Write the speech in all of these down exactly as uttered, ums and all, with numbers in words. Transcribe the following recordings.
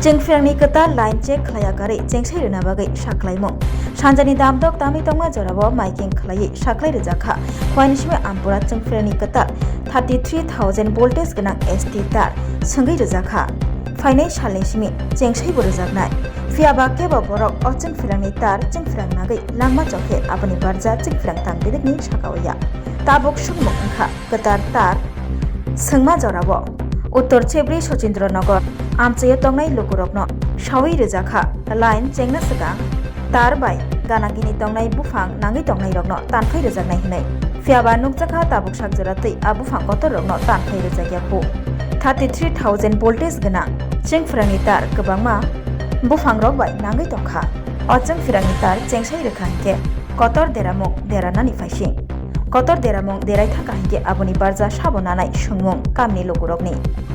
Chwngphrangni kwtal line check khlaiya karwi chengsai rwna bagwi saklaimung. Sanjani damdok tamwi tongma jorao miking khlaiwi saklai rwjakha. Khuaini simi Ampura chwngphrangni kwtal thirty three thousand voltage gwnang S T tar swngwi rwjakha. Phainai salni simi chengsaibo rwjaknai. Phiyaba kebo borok o chwngphrangni tar chwngphrang nagwi langma chokhe aboni barja chwngphrang tang bidikni sakao ya. Tabuk sumung wngkha kwtal tar swngma jorao. Uttor Chebri Sochindro Nagar amchaio tongnai lukurokno sawi rwjakha line chengna swkang tar bai ganagini tongnai buphang nangwi tongnairokno tanphai rwjaknai hwnwi. Phiyaba nukjakha tabuk sak jora twi a buphang kotorrokno tanphai rwjakya khu. Thirty three thousand voltage gwnang chwngphrangni tar kwbangma buphangrok bai nangwi tongkha. O chwngphrangni tar chengsai rwkha hinkhe kotor deramung deranani phaising. Kotor deramung derai thaka hinkhe aboni barja sabo nanai sungmung kamni lukurokni.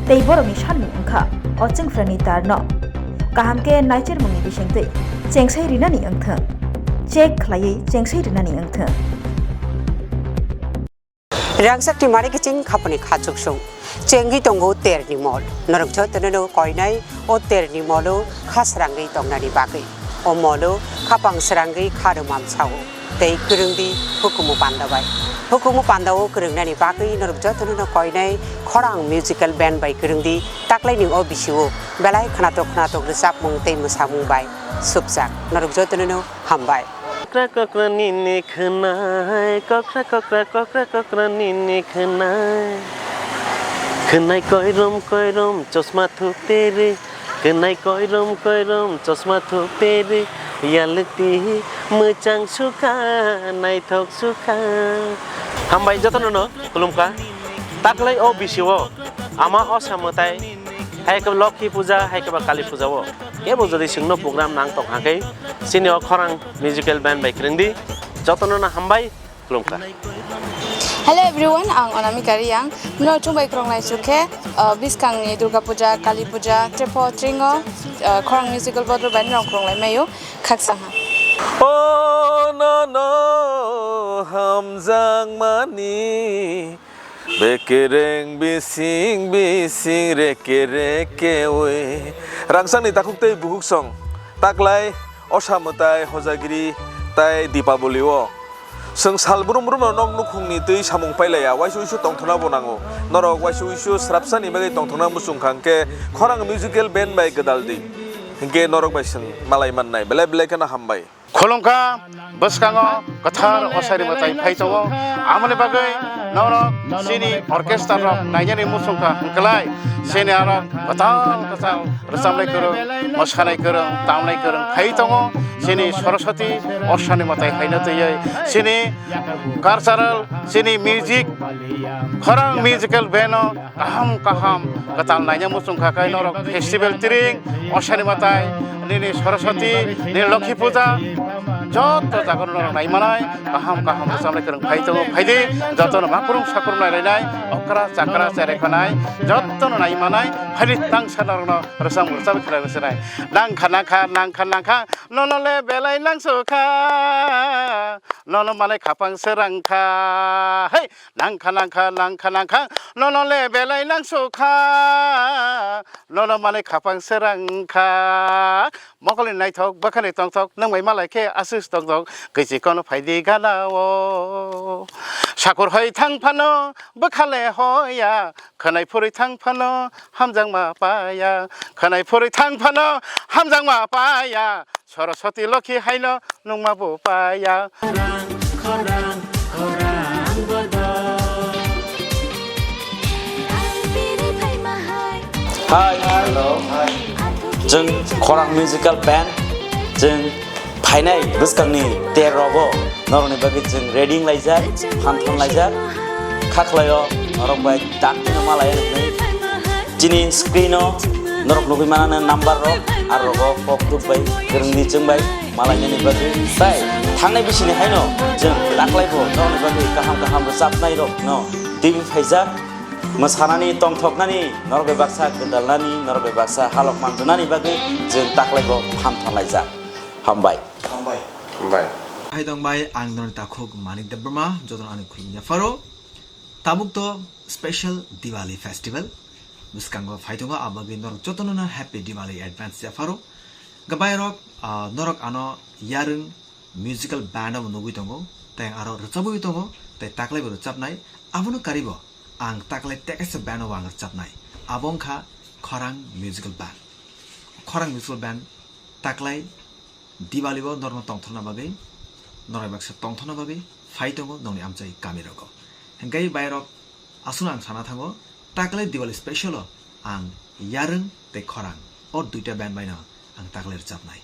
Tei borokni sanmung wngkha o chwngphrangni tarno kaham khe naichermungni bisingtwi chengsai rinani wngthwng. Check khlaiwi chengsai rinani wngthwng. Rangchakni mari kiching khapani kha chuksung. Chengwi tongo terni mol. Norok jotono no koinai o terni molo kha srangwi tongnani bagwi. O molo khapang srangwi kha rwmam sao. Tei kwrwngdi hukumu panda bai. Hukumu panda o kwrwngnani bagwi norok jotono no koinai khorang musical band bai kwrwngdi taklaini o bisio belai khnatok khnatok rwchapmung tei mwsamung bai supjak. Norok jotono no hambai. Kokra kokra nini khwnai, kokra kokra kokra kokra nini khwnai. Khwnai koirom koirom chosma thuk tere, khwnai koirom koirom chosma thuk tere, yalti mwchang sukha, naithok sukha. Hambai jotono no khulumkha. Taklai o bisio ama osa mwtai, hai khe Lokhi puja, hai khe ba Kali puja o. Kebo jodi chwngno program nang tong hakhe, chini o khorang musical band bai kwrwngdi. Jotono no hambai, khulumkha. Hello everyone, ang Onamika Riyang. Nino chwng bai kwrwng lai chukhe, uh, bwskangni Durga Puja, Kali Puja, Trepo, Tringo, uh, khorang musical bodol bai nino kwrwng lai maio, khaksa ha. O no no hamjakmani. Bekereng bising bising reke reke oi. Rangchakni takhuk tei bukhuk song. Taklai osa mwtai hojagiri tai Dipaboli o. Chwng sal brum brum no nok nukhungni twi samung pailaiya, waisa uisu tongthokna bo nango. Norok waisa uisu srapsani bagwi tongthokna muchung kha hwnkhe khorang musical band bai gwdal di. Hwnkhe norok bai chwng malai mannai. Belai belai kheno hambai. Khulumkha bwskango kwthar osari mwtai phai tongo. Amoni bagwi norok chini orchestra rok nainani muchungkha hwnkhlai chini aro kwtal kwtal rwchapnai kwrwng, mwsanai kwrwng, tamnai kwrwng phai tongo. Chini Saraswati osani mwtai haino twiwi chini cultural, chini music, khorang musical band o kaham kaham kwtal naina muchung kha khe norok festival tring, osani mwtai, nini Saraswati, nini Lokhi puja, joto jaga norok nai manai, kaham kaham rwchapnai kwrwng phai tongo, phaidi jotono makrung sakrung nai lainai, okra chakra cherai khanai, jotono nai manai, phaidi tangsa norokno rwchap rwchap khlai rwchapnai. Nangkha nangkha nangkha nangkha, nono le belai nangsukha, nono manai khapang srangkha, hei. Nangkha nangkha nangkha nangkha, nono le belai nangsukha, nono manwi khapang srangkha. Mokolni naithok bwkhani tongthok, nwng bai malai khe asus tongthok, kwchwi kono phaidi gana o. Sakur hoi thang phano bwkha le hoya, khwnai phurwi thang phano hamjakma paya, khwnai phurwi thang phano hamjakma paya. Saraswati Lokhi haino nungma bo paya. Hi, hello. Chwng Khorang Musical Band, chwng phainai bwskangni ter rogo norokni bagwi chwng ready wnglaijak, phanthon laijak, kha khlaio norok bai dakti no malai rwgwi. Chini screen o norok nugwi manano number rok, aro rogo kok tuk bai, kwrwngni chwng bai malainani bagwi. Tai thangnai bisini haino chwng taklai bo norokni bagwi kaham kaham rwchapnai rok no twiwi phaijak. Mwsanani, tongthoknani, norok bai baksa gwdalnani, norok bai baksa halok manjwnani bagwi chwng taklai bo phan thanlaijak. Hambai. Hambai. Hambai. Hai tongbai, ang norokni takhuk Manik Debbarma, jotono ani khulumya pharo. Tabuk to special Diwali festival. bwskango phai tongo, abagwi norok jotono no happy Diwali advance yapharo. Gabai rok, ah, norok ano Yarwng musical band o nugwi tongo, tei aro rwchabwi tongo, tei taklai bo rwchabnai. Abono karibo ang taklai tekaisa band o ang rwchabnai. Abo wngkha Khorang Musical Band. Khorang Musical Band taklai Diwali o norno tongthorna bagwi, norok baksa tongthorna bagwi phai tongo nongni amchai kami rogo. Hingkai bai rok aswkno ang sana thango, taklai Diwali special o ang Yarwng tei Khorang o duita band bai no ang taklai rwchabnai.